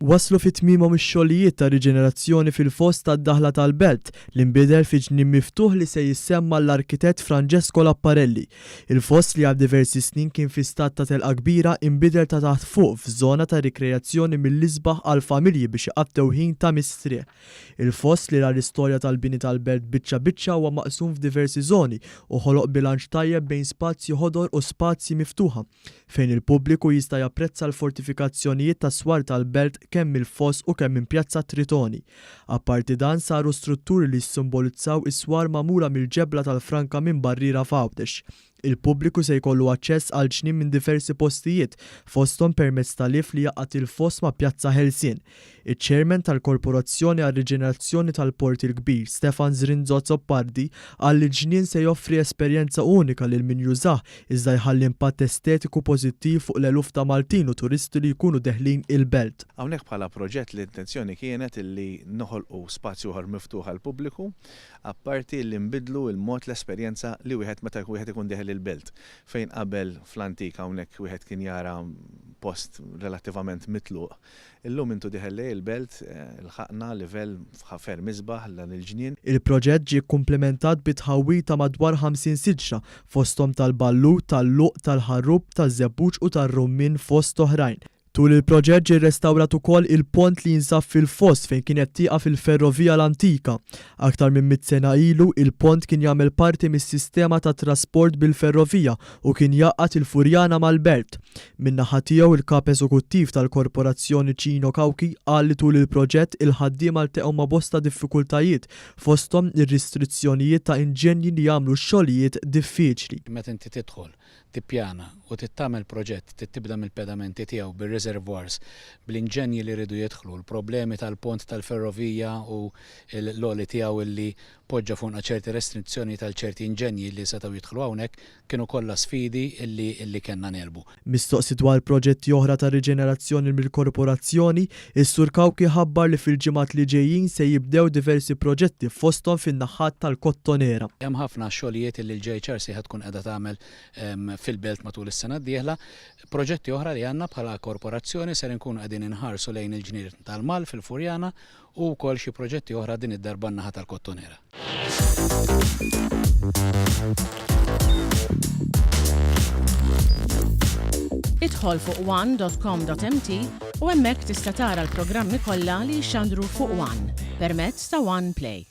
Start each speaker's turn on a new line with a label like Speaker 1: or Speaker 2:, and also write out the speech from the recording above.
Speaker 1: Waslu fi tmiemhom ix-xogħlijiet ta' riġenerazzjoni fil-foss tad-daħla tal-Belt, li nbidel fi ġnien miftuħ li se jissemma għall-arkitett Francesco Lapparelli. Il-foss li għal diversi snin kien fi stat ta' telqa kbira inbidel ta' taħt fuq f'żona ta' rikreazzjoni mill-isbaħ għall-familji biex iqattgħu ħin ta' mistrieħ. Il-foss li ra l-istorja tal-bini tal-belt biċċa biċċa huwa maqsum f'diversi żoni u ħoloq bilanċ tajjeb bejn spazji ħodor u spazji miftuħa. fejn il-pubbliku jista' japprezza l-fortifikazzjonijiet tas-swar tal-belt kemm mill-foss u kemm minn Pjazza Tritoni. Apparti dan saru strutturi li jissimbolizzaw is-swar magħmula mill-ġebla tal-franka minn barriera f'Għawdex. Il-pubbliku se jkollu aċċess għall-ġnien minn diversi postijiet, fosthom permezz ta' lift li jgħaqqad il-foss ma' Pjazza Ħelsien. Iċ-Chairman tal-Korporazzjoni għar-Riġenerazzjoni tal-Port il-Kbir, Stefan Zrinzo Azzopardi, qal li l-ġnien se joffri esperjenza unika lil min jużah iżda jħalli impatt estetiku pożittiv fuq l-eluf ta' Maltin u turisti li jkunu deħlin il-Belt.
Speaker 2: Hawnhekk bħala proġett l-intenzjoni kienet illi noħolqu spazju ieħor miftuħ għall-pubbliku, apparti illi nbiddlu l-mod l-esperjenza li wieħed meta wieħed ikun dieħel il-Belt. Fejn qabel fl-antik hawnhekk wieħed kien jara post relattivament mitluq, Illum intu dieħel lejn il-belt, lħaqna livell ferm isbaħ dan il-ġnien.
Speaker 1: Il-proġett ġie kkumplimentat bi tħawwil ta' madwar 50 siġra, fosthom tal-ballut, tal-luq, tal-ħarrub, taż-żebbuġ u tar-rummien fost oħrajn. Tul il-proġett ġie rrestawrat ukoll il-pont li jinsab fil-foss fejn kienet tieqaf il-ferrovija l-antika. Aktar minn mitt sena ilu, il-pont kien jagħmel parti mis-sistema tat-trasport bil-ferrovija u kien jgħaqqad il-Furjana mal-Belt. Min-naħa tiegħu, il-Kap Eżekuttiv tal-Korporazzjoni Cino Cauchi qal li tul il-proġett il-ħaddiema lteqgħu ma' bosta diffikultajiet fosthom ir-ristrizzjonijiet ta' inġenji li jagħmlu x-xogħlijiet diffiċli.
Speaker 3: Meta inti tidħol tippjana u trid tagħmel proġett trid tibda mill-pedamenti tiegħu bir-reservoirs, bl-inġenji li jridu jidħlu, l-problemi tal-pont tal-ferrovija u l-għoli tiegħu illi poġġa fuqna ċerti restrizzjonijiet għal ċerti inġenji li setgħu jidħlu hawnhekk, kienu kollha sfidi illi illi kellna negħlbu.
Speaker 1: Mistoqsi dwar proġetti oħra ta' riġenerazzjoni mill-Korporazzjoni, is-Sur Cauchi ħabbar li fil-ġimgħat li ġejjin se jibdew diversi proġetti fosthom fin-naħat tal-Kottonera.
Speaker 3: Hemm ħafna xogħlijiet illi l-JHRC ħa tkun qiegħda tagħmel fil-Belt matul is-sena d-dieħla. Proġetti oħra li għandna bħala Korporazzjoni ser inkunu qegħdin inħarsu lejn il-Ġnien tal-Mal fil-Furjana u wkoll xi proġetti oħra din id-darba n-naħa tal-Kottonera.
Speaker 4: Idħol fuq one.com.mt u hemmhekk tista' tara l-programmi kollha li jixxandru fuq One permezz ta' One Play.